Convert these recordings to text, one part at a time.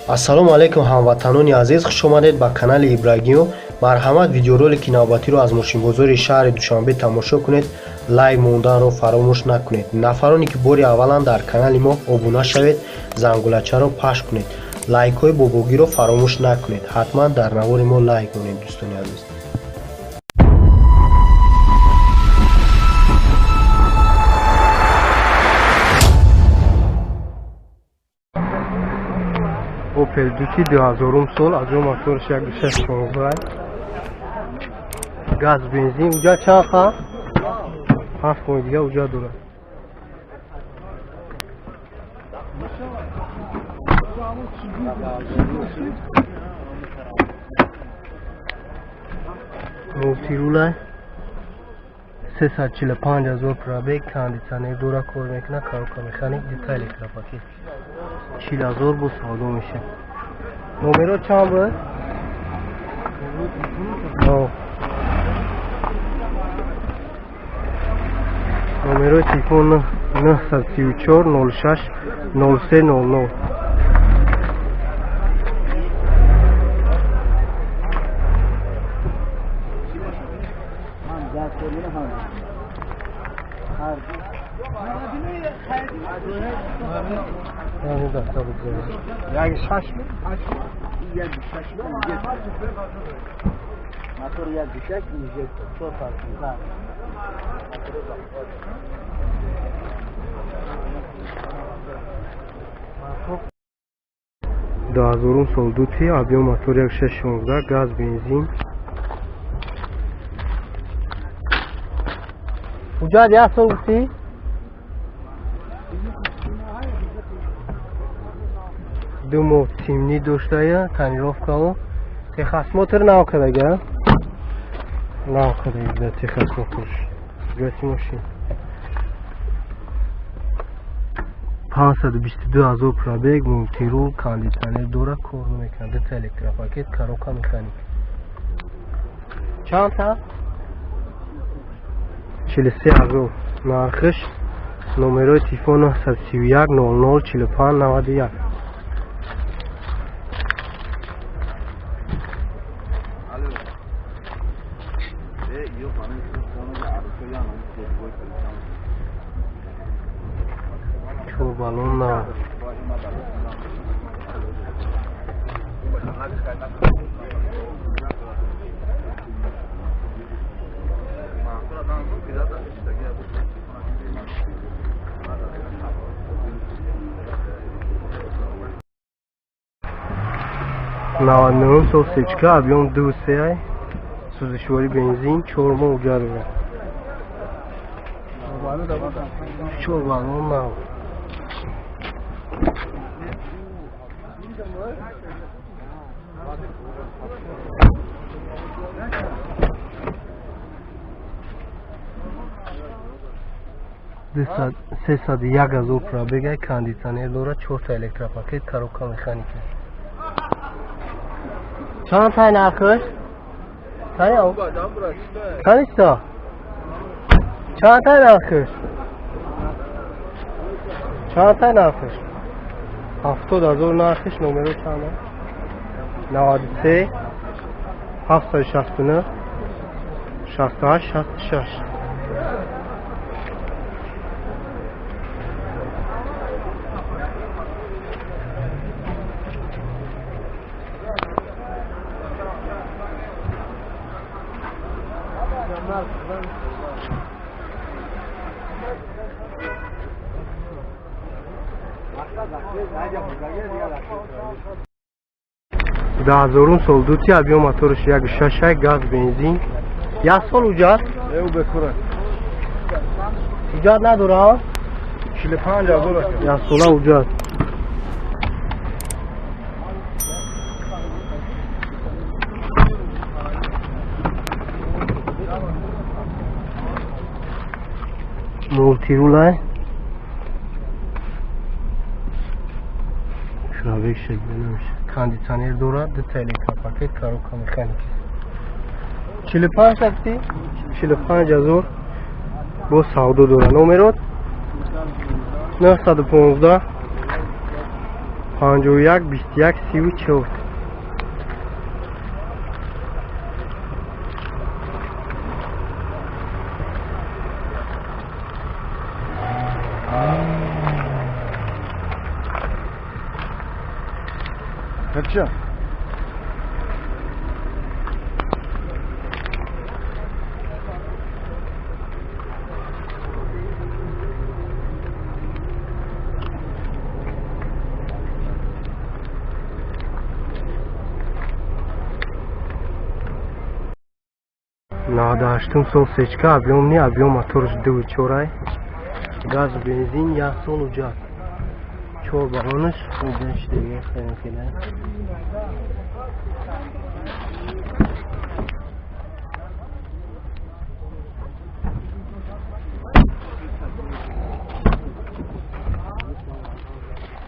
Ассалому алайкум, ҳамватанони азиз, хушомадед ба канали Ибрагимов. Марҳамат, видеоролики навбатиро аз мошинбозори шаҳри Душанбе тамошо кунед. Лайк монданро фаромӯш накунед. Нафароне ки бори аввалан дар канали мо обуна шавед, зангулачаро пахш кунед. Лайкҳои бобогиро фаромӯш накунед. Ҳатман дар навори мо лайк монед, дӯстони азиз. Opel Duty 2000 сол, аз ҷо моторш 1616, газ, бензин. Уҷа чанд ха? 7 моҳи дига уҷа дорад. Мултирулай, 345 000 пробег, кондитсионер дора, кор мекунад, коробка механик, дита электропакет. 40 000 бо савдо мешавад. Номеро чанд буд? Номерои телефон 934 06 03 00. Як шаш, як шаш, мотор як шаш, чор. 2000-ум сол дути, объём мотор 1616, газ, бензин. Ҳуҷҷат як сол гуфтӣ? 2 моҳ тимнӣ доштая, тонировкао, техосмотр нав кардага, нав кардага техосмотрш. Ҳуҷҷати мошин 522 000 пробег, мултирул, кондитсионер дора, кор намекунад, дута электропакет, коробка механик. Чанд та? 43 000 нархиш. Номерои телефон 931 00 45 91. Чор баллон нав. 99-ум сол сечка, объём ду се, сӯзишворӣ бензин, 4 моҳ уҷа дорад. Чор баллон нав. 301 000 пробегай, кондитсионер дорад, чорта электропакет, коробка механика. Чанд тай нархш? Каниста? Чанд тай нархш? Чанд тай нархш? 70 000 нархш. Номеро чанд? 93 769 68 66. 2000-ум сол дути, объём моторш як шашай, газ, бензин. Як сол ҳуҷҷат? Ҳуҷҷат надора? 45 000. Як сола ҳуҷҷат. Мултирулай. Пробег шагида. Кондитсионер дорад, дута электропакет, коробка механика. 45 такси, 45 000 бо савдо дорад. Номерот 915. 51 21 34. Kaçıyor. Надаштум сол сечка объем не объем моторш 2.4 газ бензин як сол уҷат 4 баллонаш уҷаш диге хеле хеле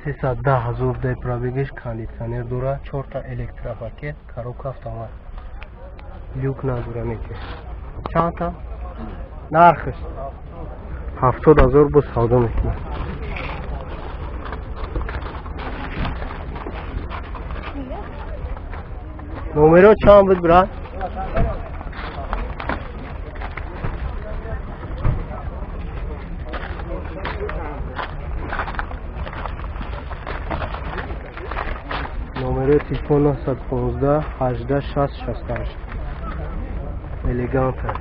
сесад даҳ ҳазор дай пробегаш кондитсионер дора 4та электропакет коробка автомат люк надора неки чандта нархш 70,000 бо савдо мекунад. Номеро чанд буд брат? Номерои телефон 915 18 60 68. Элеганта.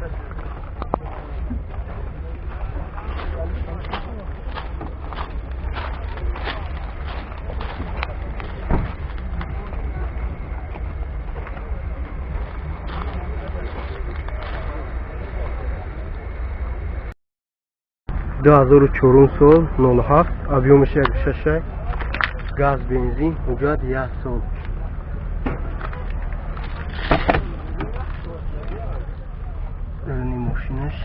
Ду ҳазору чорум сол 07 объемаш 1.6 газ бензин ҳуҷҷат 1 сол. Рни мошинаш.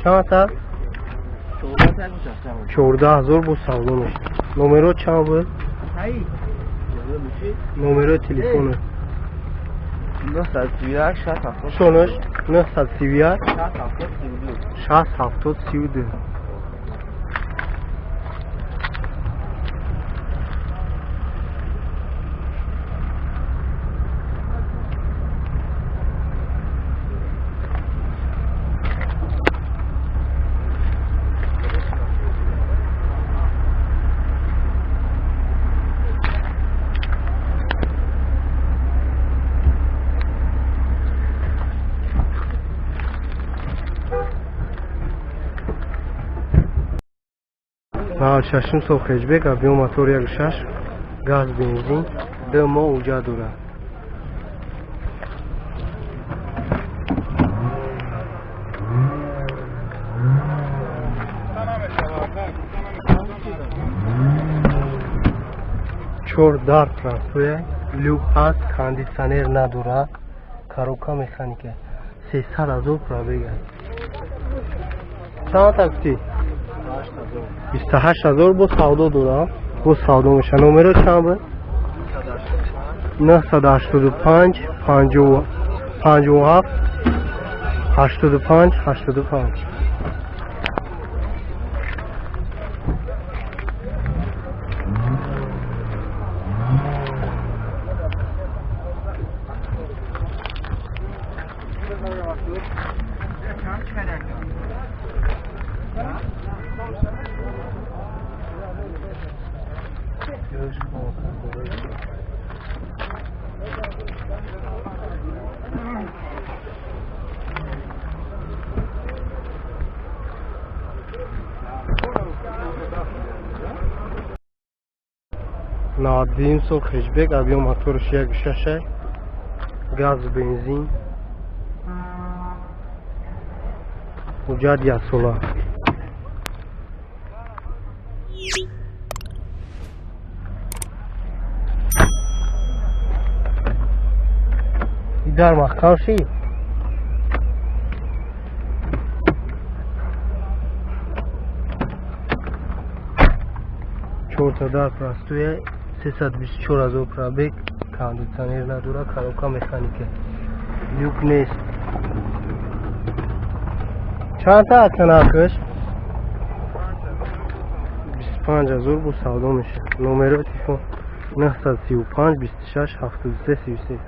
Чанд та? 14,000 бо савдо мешавад. Номеро чанд буд? Номерои телефоно. 931 60 Шонаш 931 60 70 32. Шашум сол хеҷбек объем мотор 1.6 газ бензин 2 моҳ уҷа дорад. Чор дар трансфер люк ҳаст, кондитсионер надорад, коробка механика 300,000 пробег аст. Чанд та гуфтӣ? 28,000 бо савдо дорам, бо савдо меша. Номеро чанд буд? 985 57 85 85. Наадвим сол хеҷбек объем моторш 1.6 газ бензин ҳуҷҷат 1 сола. Дар маҳкам шид. Чорта дар простоя 324 000 пробег, кондитсионер надора, коробка механика, люк нест. Чандта ака нархаш? 25 000 бо савдо мешавад. Номерои телефон 935 26 73 33.